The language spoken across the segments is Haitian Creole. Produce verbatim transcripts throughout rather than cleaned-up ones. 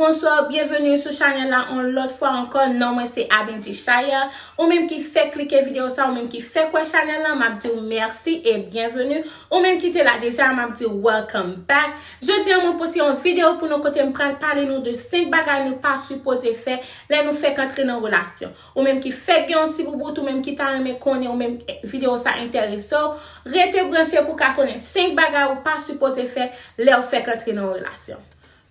Bonswa, byenveni sou chanèl la yon lòt fwa ankò. Non mwen se Abendji Chaya. Ou menm ki fèk klike videyo sa, ou menm ki fèk wè chanèl la, m ap di w mèsi e byenveni. Ou menm ki te la deja, m ap di w welcome back. Jodi a mwen pote yon videyo pou nou kote m pral pale nou de senk bagay nou pa sipoze fè lè nou fèk antre nan relasyon. Ou menm ki fèk gen yon ti boubout, ou menm ki ta renmen konnen, ou menm videyo sa enterese w, rete branche pou w ka konnen senk bagay ou pa sipoze fè lè w fèk antre nan relasyon.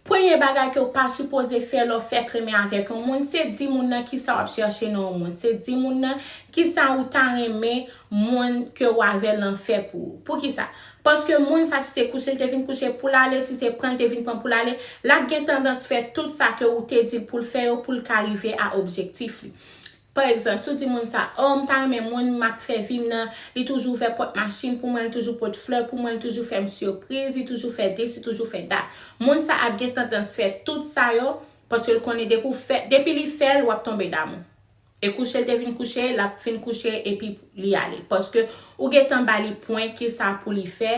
Premye bagay ke w pa sipoze fè lè w fèk renmen avèk yon moun, se di moun nan kisa w ap chèche nan yon moun. Se di moun nan kisa ou ta renmen moun ke w avè l lan fè pou ou. Poukisa? Paske moun sa, si se kouche l te vin kouche pou l ale, si se pran l te vin pran pou l ale, l ap gen tandans fè tout sa ke ou te di l pou l fè yo pou l ka rive a objektif li. Pa egzanp, si w di moun sa, o, m ta renmen moun m ap fè vi m nan, li toujou ouvè pòt machin pou mwen, li toujou pot flè pou mwen, li toujou fè m sipriz, li toujou fè dis, li toujou fè dat. Moun sa ap gen tandans fè tout sa yo, paske l konnen depi w fè, depi li fè l, w ap tonbe damou. E kouche l te vin kouche, l ap fin kouche epi li ale. Paske ou gentan ba li pwen kisa pou li fè,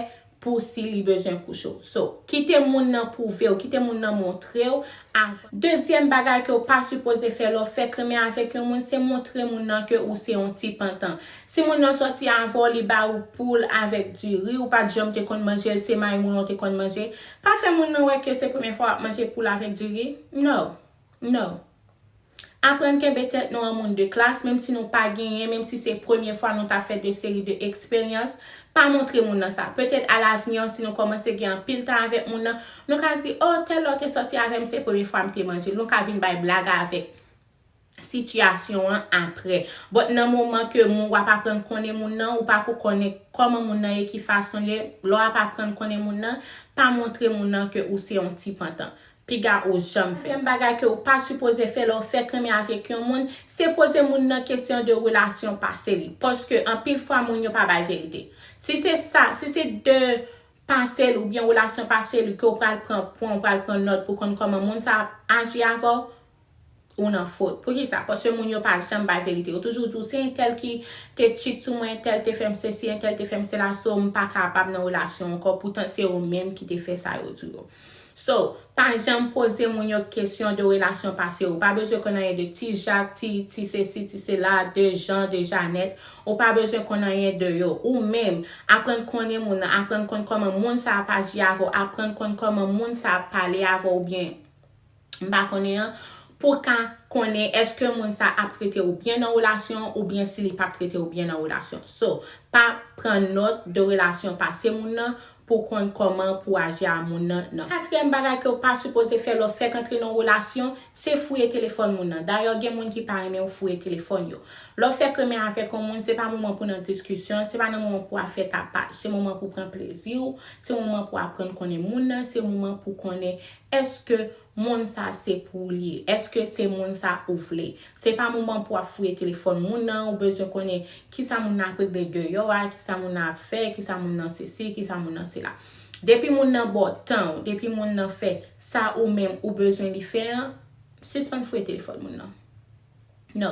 pou si li bezwen kouche w. So, kite moun nan pwouve w, kite moun nan montre w avan. Dezyèm bagay ke w pa sipoze fè lè w fèk renmen avèk yon moun, se montre moun nan ke ou se yon ti pantan. Si moun nan sòti avè w, li ba ou poul avèk diri, ou pa t janm te konn manje l, se mayi moulen w te konn manje, pa fè moun nan wè ke se premye fwa w ap manje poul avèk diri. No. No. Aprann kenbe tèt nou an moun de klas, menm si nou pa genyen, menm si se premye fwa nou ta fè de seri de eksperyans, pa montre moun nan sa. Petèt alavni an, si nou kòmanse gen anpil tan avèk moun nan, nou ka di, o, tèl lè w te sòti avè m, se premye fwa m te manje l. Nou ka vin bay blag avèk sitiyasyon an aprè. But nan moman ke moun w ap aprann konnen moun nan, ou pa ko konnen kòman moun nan ye, ki fason l ye, lè w ap aprann konnen moun nan, pa montre moun nan ke ou se yon ti pantan. Piga ou janm fè. Dèzyèm bagay ke ou pa sipoze fè lè w fèk renmen avèk yon moun, se poze moun nan kesyon de relasyon pase li. Paske anpil fwa moun yo pa bay verite. Si se sa, si se de pase l oubyen relasyon pase li ke w pral pran pwen, w pral pran nòt pou konn kòman moun sa ap aji avè w, ou nan fot. Poukisa? Paske moun yo pa janm bay verite. Yo toujou di w, se entèl ki te cheat sou mwen, entèl te fè m sesi, entèl te fè m sela, so m pa kapab nan relasyon ankò, poutan se yo menm ki te fè sa yo di w yo. So, pa janm poze moun yo kesyon de relasyon pase yo. Ou pa bezwen konn anyen de ti Jak, ti, ti sesi, ti sela, de Jan, de Janèt. Ou pa bezwen konn anyen de yo. Ou menm, aprann konnen moun nan, aprann konn kòman moun sa ap aji avè w, aprann konn kòman moun sa ap pale avè w oubyen m pa konnen an, pou w ka konnen èske moun sa ap trete w byen nan relasyon oubyen si li p ap trete w byen nan relasyon. So, pa pran nòt de relasyon pase moun nan pou konn kòman pou aji a moun nan nan. Katriyèm bagay ke w pa sipoze fè lè w fèk antre nan relasyon, se fouye telefòn moun nan. Dayè, gen moun ki pa renmen w fouye telefòn yo. Lè w fèk renmen avèk yon moun, se pa moman pou nan diskisyon, se pa nan moman pou w ap fè tapaj, se moman pou pran plezi w, se moman pou aprann konnen moun nan, se moman pou konnen èske moun sa se pou ou li ye? Èske se moun sa ou vle? Se pa moman pou w ap fouye telefòn moun nan, ou bezwen konnen kisa moun nan ap regle deyò a, kisa moun nan ap fè, kisa moun nan sesi, kisa moun nan sela. Depi moun nan ba w tan w, depi moun nan fè sa ou menm ou bezwen li fè an, sispann fouye telefòn moun nan. No.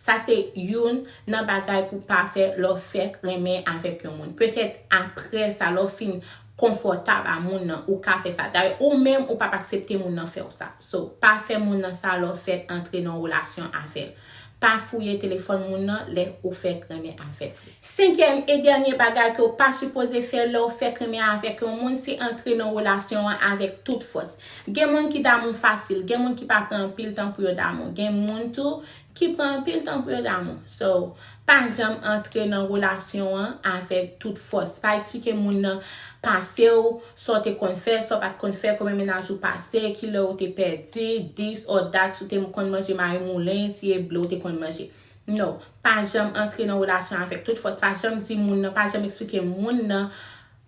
Sa se youn nan bagay pou pa fè lè w fèk renmen avèk yon moun. Petèt aprè sa, lè w fin konfòtab a moun nan, ou ka fè sa. Dayè, ou menm, ou p ap aksepte moun nan fè w sa. So, pa fè moun nan sa lè w fèk antre nan relasyon avè l. Pa fouye telefòn moun nan lè ou fèk renmen avèk li. Senkyèm e dènye bagay ke w pa sipoze fè lè w fèk renmen avèk yon moun, se antre nan relasyon an avèk tout fòs. Gen moun ki damou fasil, gen moun ki pa pran anpil tan pou yo damou. Gen moun tou ki pran anpil tan pou yo damou. So, pa janm antre nan relasyon an avèk tout fòs. Pa eksplike moun nan pase w, sa w te konn fè, sa w pa t konn fè, konbyen mennaj ou pase, kilè ou te pèdi, this or that, si w te konn manje mayi moulen, si e ble ou te konn manje. No, pa janm antre nan relasyon avèk tout fòs. Pa janm di moun nan, pa janm eksplike moun nan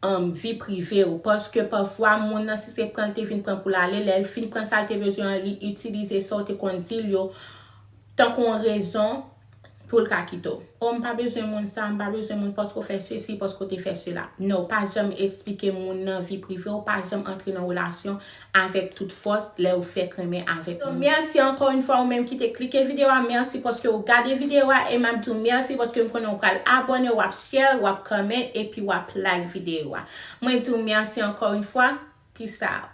um, vi prive w. Paske pafwa, moun nan, si se pran l te vin pran pou l ale, lè l fin pran sa l te bezwen an, li itilize sa w te konn di l yo tankou yon rezon pou l ka kite w. O, m pa bezwen moun sa, m pa bezwen moun paske w fè sesi, paske w te fè sela. No, pa janm eksplike moun nan vi prive w, pa janm antre nan relasyon avèk tout fòs lè w fèk renmen avèk moun. So, mèsi ankò yon fwa ou menm ki te klike videyo a, mèsi paske w gade videyo a e m ap di w mèsi paske m konnen w pral abòne, w ap share, w ap comment epi w ap like videyo a. Mwen di w mèsi ankò yon fwa. Peace out.